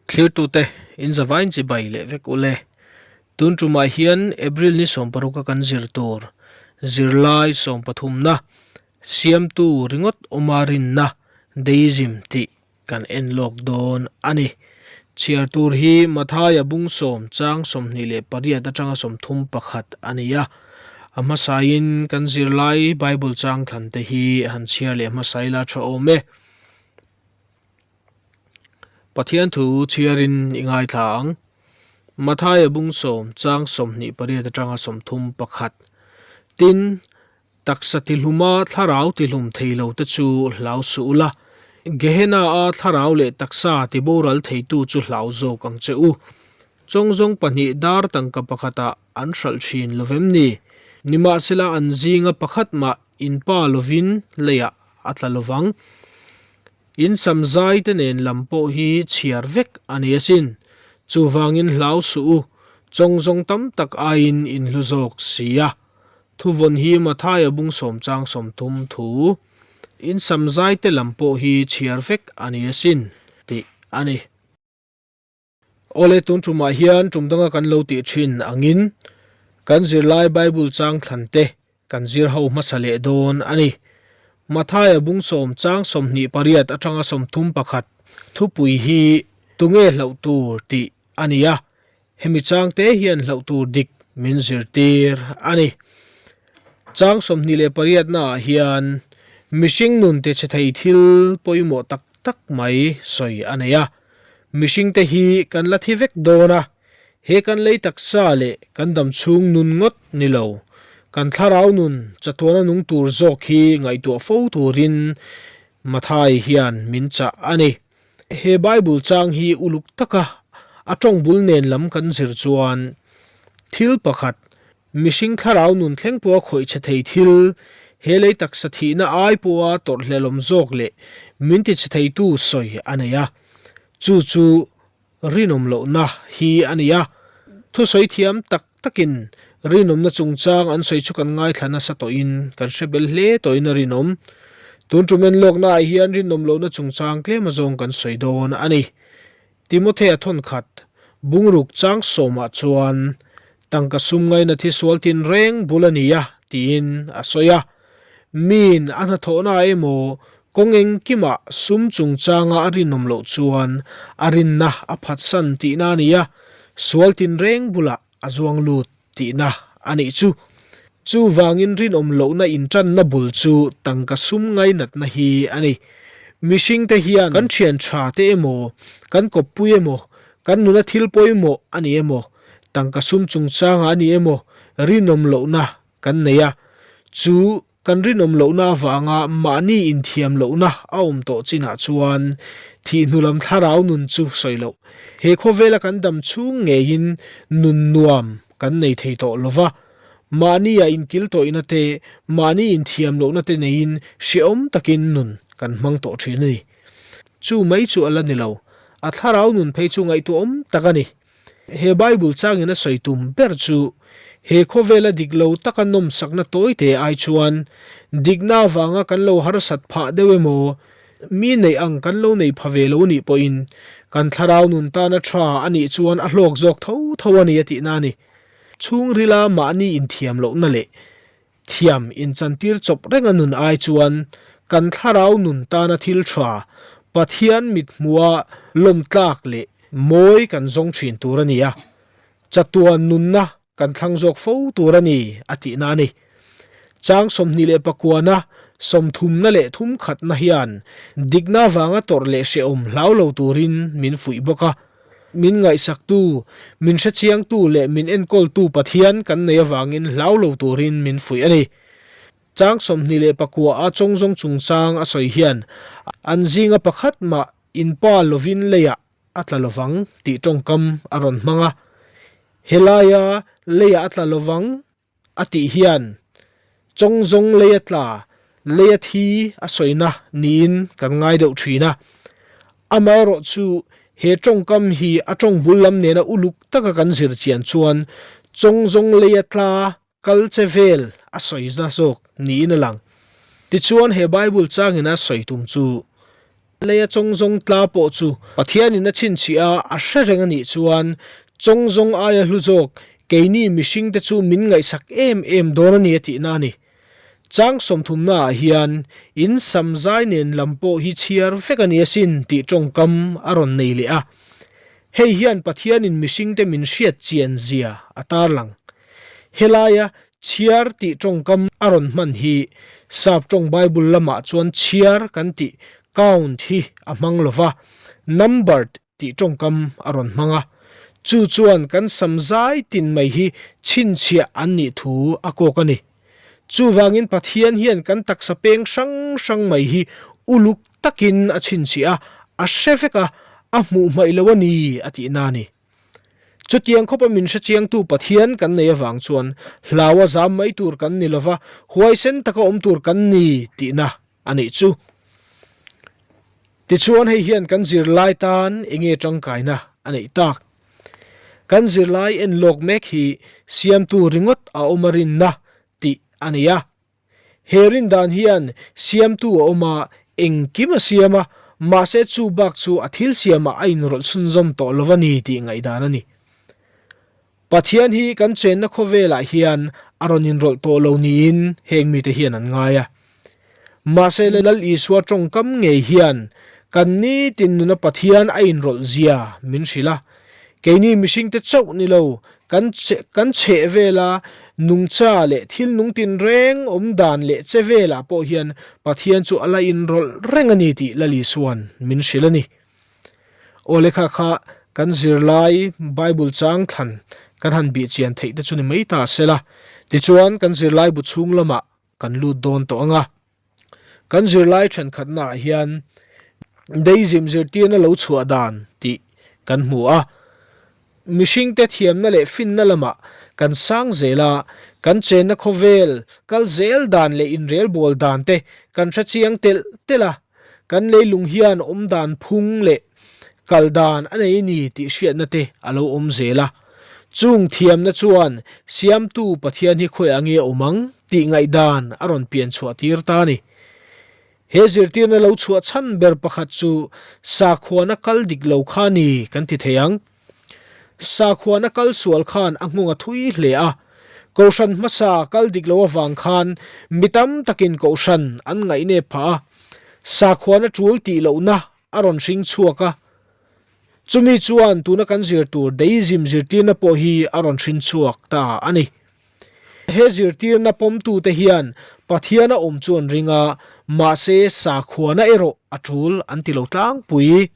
Thlirtute, in zavain chibai leh vek u le. Tun tumah hian April ni sawmparuka kan zir tur zirlai sawmpathumna, siamtu ringawt awma rinna, deism tih kan en lawk dawn a ni. Chhiar tur hi Mathaia bung sawm chang 28 atanga 31 a ni a. A hmasain kan zirlai Bible chang thlante hi han chhiar leh hmasa ila tha awm e. Pathian thu chhiarin i ngaithla ang. Mathaia bung sawm chang 28 atanga 31. Tin, taksa tihluma thlarau tihlum thei lo te chu hlau suh ula, Gehenna-a thlarau leh taksa tiboral theitu chu hlau zawk ang che u. Chawngzawng pahnih dar tangka pakhatah an hralh thin lo vem ni? Nimahsela an zinga pakhat mah inpa lovin leiah a tla lovang. In sam zai te nen lam pawh hi chhiar vek a ni asin. Chuvangin hlau suh u, chawngzawng tam tak aiin in hlu zawk si a. Thuvawn hi Mathaia bung sawm chang 30 thu. In sam zai te lam pawh hi chhiar vek a ni asin, tih a ni. Awle tun tumah hian tum danga kan lo tih thin angin kan zirlai Bible chang thlan te kan zir ho hmasa leh dawn a ni. Mathaia bung sawm chang 28 atanga 31 thupui hi tunge hlauh tur tih a ni a, hemi chang te hian hlauh tur dik min zirtir a ni. Chang 28 naah hian mihring nun ti chhe thei thil pawimawh tak tak mai sawi a nei a. Mihringte hi kan la thi vek dawn a, he kan lei taksa leh kan dam chhung nun ngawt ni lo, kan thlarau nun chatuana nung tur zawk hi ngaihtuah fo turin Mathai hian min chah a ni. He Bible chang hi uluk taka a tawng bul nen lam kan zir chuan thil pakhat Mihring thlarau nun thleng pawha khawih chhe thei thil, he lei taksa thihna ai pawha tawrhhlelawm zawk leh min ti chhe theitu sawi a nei a. Chu chu rinawm lohna hi a ni a. Thusawi thiam tak takin rinawmna chungchang an sawi chu kan ngaithla nasa tawhin kan hre bel hle tawhin a rinawm. Tun tum enlawknaah hian rinawm lohna chungchang tlem azawng kan sawi dawn a ni. Timothea thawnkhat, bungruk chang sawmah chuan tangka sum ngaina thi sual tinreng bul a ni a, tiin a sawi a. Miin a hnathawhnaah emaw kawng engkimah sum chungchanga a rinawm loh chuan a rinna a phatsan tihna a ni a, sual tinreng bulah a zuang lut tihna a nih chu. Chuvangin rinawm lohna intanna bul chu tangka sum ngainatna hi a ni. Mihringte hian kan thian tha te emaw, kan kawppui emaw, kan nuna thil pawimawh a ni emaw, tangka sum chungchangah a ni emaw rinawm lohna kan nei a. Chu Kan rinawm lohna avanga mahni inthiam lohna a awm tawh chinah chuan thih hnu lam thlarau nun chu sawi loh. He khawvela kan dam chhung ngeiin nun nuam kan nei thei tawh lo va. Mahnia inkil tawihna te, mahni inthiam lohna te neiin hrehawm takin nun kan hmang tawh thin a ni. Chu mai chu a la ni lo. A thlarau nun phei chu ngaihtuahawm tak a ni. He Bible changin a sawi tum ber chu he khawvela dik lo taka nawmsakna tawite ai chuan dikna avanga kan lo harsat phah deuh emaw, mi neih ang kan lo nei pha ve lo nih pawhin kan thlarau nun tana tha a nih chuan a hlawk zawk tho tho a ni a tihna a ni. Chhungrila mahni inthiam lohna leh Thiam inchantir chawp renga nun ai chuan kan thlarau nun tana thil tha, Pathian mithmua lawmtlak leh mawi kan zawng thin tur a ni a, chatuan nunna kan thlang zawk fo tur a ni a tihna a ni. Chang 29-na, sawmthumna leh thumkhatna hian dikna vanga tawrh leh hrehawm hlau lo turin min fuih bawk a. Min ngaihsaktu, min hrechiangtu leh min enkawltu Pathian kan nei avangin hlau lo turin min fuih a ni. Chang 29 a chawngzawng chungchang a sawi hian, An zinga pakhat mah inpa lovin leiah a tla lovang tih tawngkam a rawn hmang a. Helaia leiah a tla lovang A tih hian chawngzawng lei a tla, lei a thi a sawina niin kan ngai deuh thin a. Amaherawh chu he tawngkam hi a tawng bul lam nena uluk taka kan zir chian chuan chawngzawng lei a tla kal che vel a sawina zawk niin a lang. Tichuan he Bible changina sawi tum chu. Leia chawngzawng tla pawh chu Pathianin a chhinchhiah a, a hre reng a nih chuan chawngzawng aia hlu zawk keini mihringte chu min ngaihsak em em dawn a ni a tihna a ni. Chang sawmthumnaah hian in sam zai nen lam pawh hi chhiar vek a ni asin tih tawngkam a rawn nei leh a. Hei hian Pathianin mihringte min hriat chian zia a tarlang. Helaia chhiar tih tawngkam a rawn hman hi Sap tawng Bible lamah chuan chhiar kan tih count hi a hmang lo va, numbered tih tawngkam a rawn hmang a. Chu chuan kan sam zai tin mai hi chhinchhiah an nih thu a kawk a ni. Chuvangin Pathian hian kan taksa peng hrang hrang mai hi uluk takin a chhinchhiah a, a hre vek a, a hmuh hmaih lo a ni a tihna a ni. Chutiang khawpa min hrechiangtu Pathian kan nei avang chuan hlaua zam mai tur kan ni lova, huaisen taka awm tur kan ni tihna a nih chu. Tichuan hei hian kan zirlai tan enge tangkaina a neih tak? Kan zirlai en lawk mek hi siamtu ringawt a awm a rinna tih a nei a. He rindan hian siamtu a awm a, engkim a siam a, mahse chu bak chu a thil siamah a inrawlh chhunzawm tawh lo a ni tih ngaihdan a ni. Pathian hi kan chenna khawvelah hian a rawn inrawlh tawh lo niin heng mite hian an ngai a. Mahse Lal Isua tawngkam ngei hian kan nitin nuna Pathian a inrawlh zia min hrilh a. Keini mihringte chauh ni lo, kan kan chheh vela nungcha leh thil nung tinreng awm dan leh che velah pawh hian Pathian chu a la inrawlh reng a ni tih Lal Isua'n min hrilh a ni. Aw lekha kha kan zirlai Bible chang thlan kan han bih chian theih te chu ni mai ta se la, tichuan kan zirlai bu chhung lamah kan lut dawn tawh ang a. Kan zirlai thenkhatnaah hian deism zirtirna lo chhuah dan tih kan hmu a. Mihringte thiamna leh finna lamah kan sang zel a, kan chenna khawvel kal zel dan leh inrelbawl dan te kan hre chiang telh telh a, kan leilung hian awm dan phung leh kal dan a nei ni tih hriatna te a lo awm zel a. Chung thiamna chuan Siamtu Pathian hi khawiah nge awm ang tih ngaihdan a rawn pian chhuah tir ta a ni. He zirtirna lo chhuah chhan ber pakhat chu sakhuana kal dik lo kha ni kan ti thei ang. Sakhuana kal sual khan a nghawng a thui hle a, Kohhran hmasa kal dik lo avang khan mi tam takin Kohhran an ngaihnep phah a, sakhuana tul tih lohna a rawn hring chhuak a. Chumi chuan tuna kan zir tur deism zirtirna pawh hi a rawn hrin chhuak ta a ni. He zirtirna pawmtute hian Pathian a awm chu an ring a, mahse sakhuana erawh a tul an ti lo tlangpui.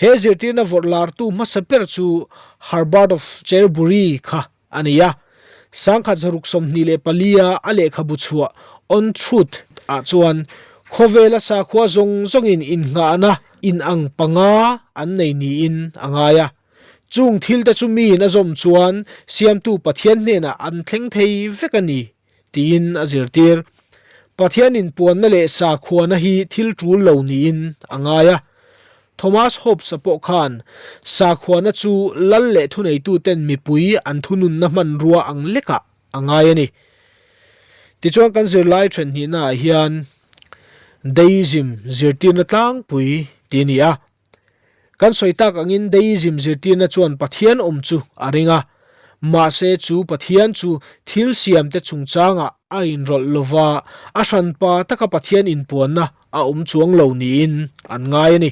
He zirtirna vawrh lartu hmasa ber chu Herbert of Cherbury kha a ni a. Sangkhat zaruk 24 a a lehkhabu chhuah On Truth ah chuan khawvela sakhua zawng zawngin innghahna inang panga an nei niin a ngai a. Chung thilte chu miin a zawm chuan Siamtu Pathian hnenah an thleng thei vek a ni, tiin a zirtir. Pathianin puanna leh sakhuana hi thil tul lo niin a ngai a. Thomas Hobbes-a pawh khan sakhuana chu lal leh thuneituten mipui an thununna hmanrua ang lekah a ngai a ni. Tichuan kan zirlai then hnihnaah hian Deism zirtirna tlangpui ti a ni a. Kan sawi tak angin Deism zirtirna chuan Pathian awm chu a ring a, mahse chu Pathian chu thil siamte chungchangah a inrawlh lova, a hranpa taka Pathian inpuanna a awm chuang lo niin an ngai a ni.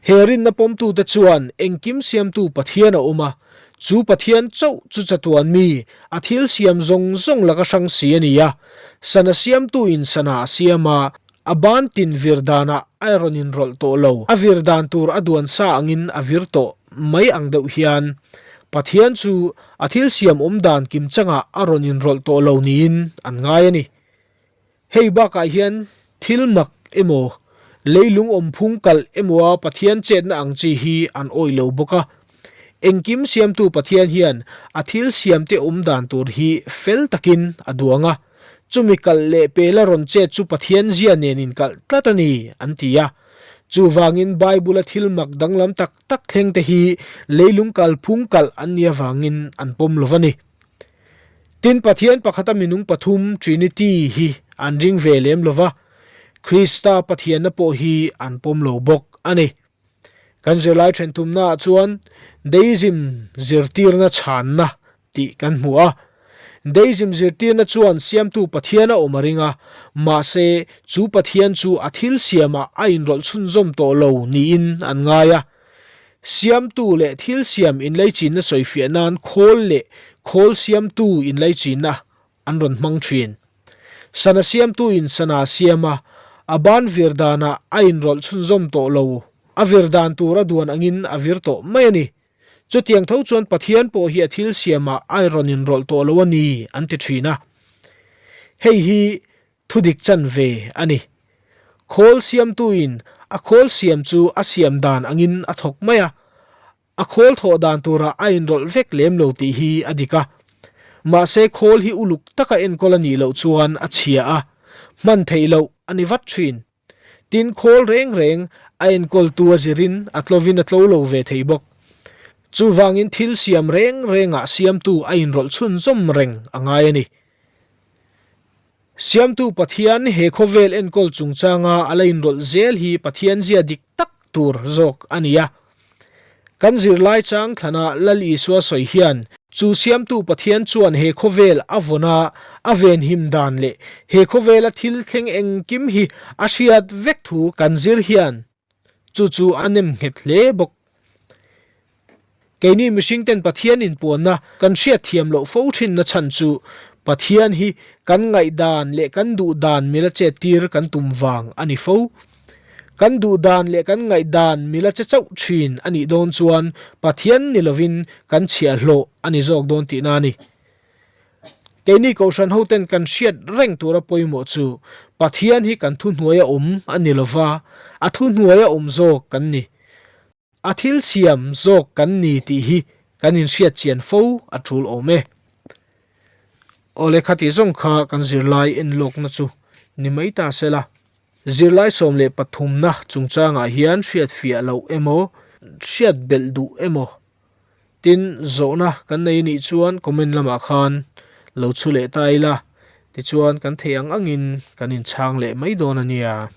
He rinna pawmtute chuan engkim siamtu Pathian a awm a, chu Pathian chauh chu chatuan mi, a thil siam zawng zawng laka hrang si a ni a, sana siamtuin sana a siam a, A ban tin vir danah a rawn inrawlh tawh lo. A vir dan tur a duan sa angin a vir tawh mai ang deuh hian Pathian chu a thil siam awm dan kimchangah a rawn inrawlh tawh lo niin an ngai a ni. Hei bakah hian thil mak emaw, leilung awmphung kalh emawa Pathian chetna ang chi hi an awih lo bawk a. Engkim siamtu Pathian hian a thil siamte awm dan tur hi fel takin a duang a. Chumi kalh leh pela rawn chet chu Pathian zia nen inkalh tlat a ni, an ti a. Chuvangin Bible-a thil mak danglam tak tak thleng te hi leilung kalphung kalh an nih avangin an pawm lo va ni. Tin, Pathian pakhata minung pathum, Trinity, hi an ring ve lem lo va. Krista Pathianna pawh hi an pawm lo bawk a ni. Kan zirlai thenthumnaah chuan Deism zirtirna chhanna tih kan hmu a. Deism zirtirna chuan Siamtu Pathian a awm a ring a, mahse chu Pathian chu a thil siamah a inrawlh chhunzawm tawh lo niin an ngai a. Siamtu leh thil siam inlaichinna sawifiah nan khawl leh khawl siamtu inlaichinna an rawn hmang thin. Sana siamtuin sana a siam a, a ban vir danah a inrawlh chhunzawm tawh lo, a vir dan tur a duan angin a vir tawh mai a ni. Chutiang tho chuan Pathian pawh hi a thil siamah a rawn inrawlh tawh lo a ni an ti thin a. Hei hi thudik chan ve a ni. Khawl siamtuin a khawl siam chu a siam dan angin a thawk mai a, a khawl thawh dan turah a inrawlh vek lem lo tih hi a dik a. Mahse khawl hi uluk taka enkawl a nih loh chuan a chhia a, hman theih loh a ni vat thin. Tin, khawl reng reng a enkawltu a zirin a tlovin a tlo lo ve thei bawk. Chuvangin thil siam reng rengah siamtu a inrawlh chhunzawm reng a ngai a ni. Siamtu Pathian he khawvel enkawl chungchanga a la inrawlh zel hi Pathian zia dik tak tur zawk a ni a. Kan zirlai chang thlanah Lal Isua sawi hian, Chu Siamtu Pathian chuan he khawvel a vawn a, a venhim dan leh he khawvela thil thleng engkim hi a hriat vek thu kan zir hian chu chu a nem nghet hle bawk. Keini mihringten Pathian inpuanna kan hriatthiam loh fo thinna chhan chu Pathian hi kan ngaihdan leh kan duhdan mila chettir kan tum vang a ni fo. Kan duhdan leh kan ngaihdan mila che chauh thin a nih dawn chuan Pathian ni lovin kan chhiahhlawh a ni zawk dawn tihna a ni. Keini Kohhran hoten kan hriat reng tura pawimawh chu Pathian hi kan thuhnuaia awm a ni lova, a thuhnuaia awm zawk kan ni. A thil siam zawk kan ni tih hi kan inhriat chian fo a tul awm e. Awle khati zawng kha kan zirlai enlawkna chu ni mai ta se la. Zirlai 13na chungchangah hian hriat fiah loh emaw, hriat belh duh emaw tin zawhna kan nei anih chuan comment lamah khan lo chhu leh ta ila, tichuan kan theih ang angin kan inchhang leh mai dawn a nia.